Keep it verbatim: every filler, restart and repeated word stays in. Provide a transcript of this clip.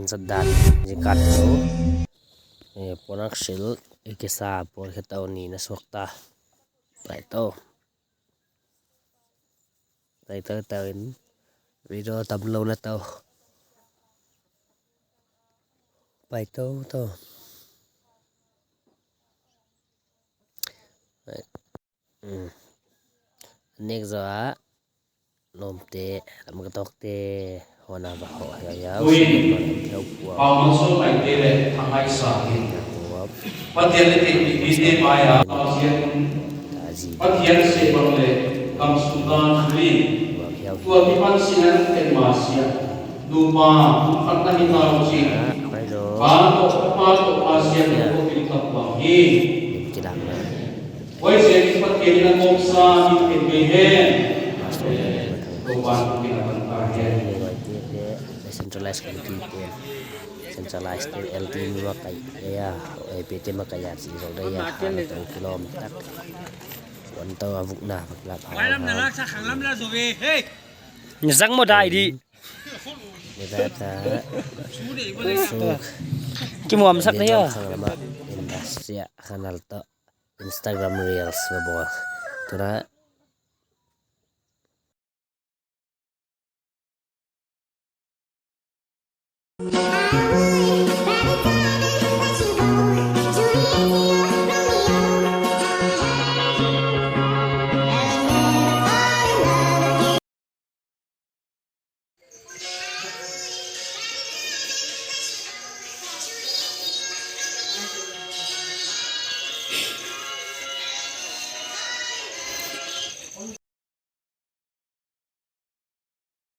Zat dan, zi kat tu. Eh, ponak sil, i kisa, por khe tau ni na suak ta. Pai tau. Pai tau tau in. Video tam lou na tau. Pai tau tau. Pai. Hmm. Next zaw a, lawmte, lam ka tawkte, hon a va hoh hiau hiau. Ui, hiau puau. Pau Mang Saw Ngaihte leh Thanghai Sa Tin. Hiau puau. Pathian leh thilhihte mai a, Pathian, Pathian seh bang leh gam sung dan ui. Tua kipan sinan ken ma sia. Nupa, pumkhatna hi tau chi. Ah, pai zaw. Pa toh, Pa toh, Pa Siangthou toh kin kap bang hi. Lim kilak na. Huaiziakin Pathian in a kawmsa in ken ngei hen. Pastor in a kawmsa. Topa'n kin a pan ta hen. Centralized committee te. Centralized te L T mi makai. Ya, eh, P T makai ya, si zong da ya. Hana tong kilawm tak. Wan tau a vuk na, vuk lap. Lam na lak sa khang lam la zo ve. Hey. Ni zang mo dai di. Ni da ta. Su. Ki muam sak ni ya. Khang lama. Indasia kanal to. Instagram Reels ba bawl. Tuna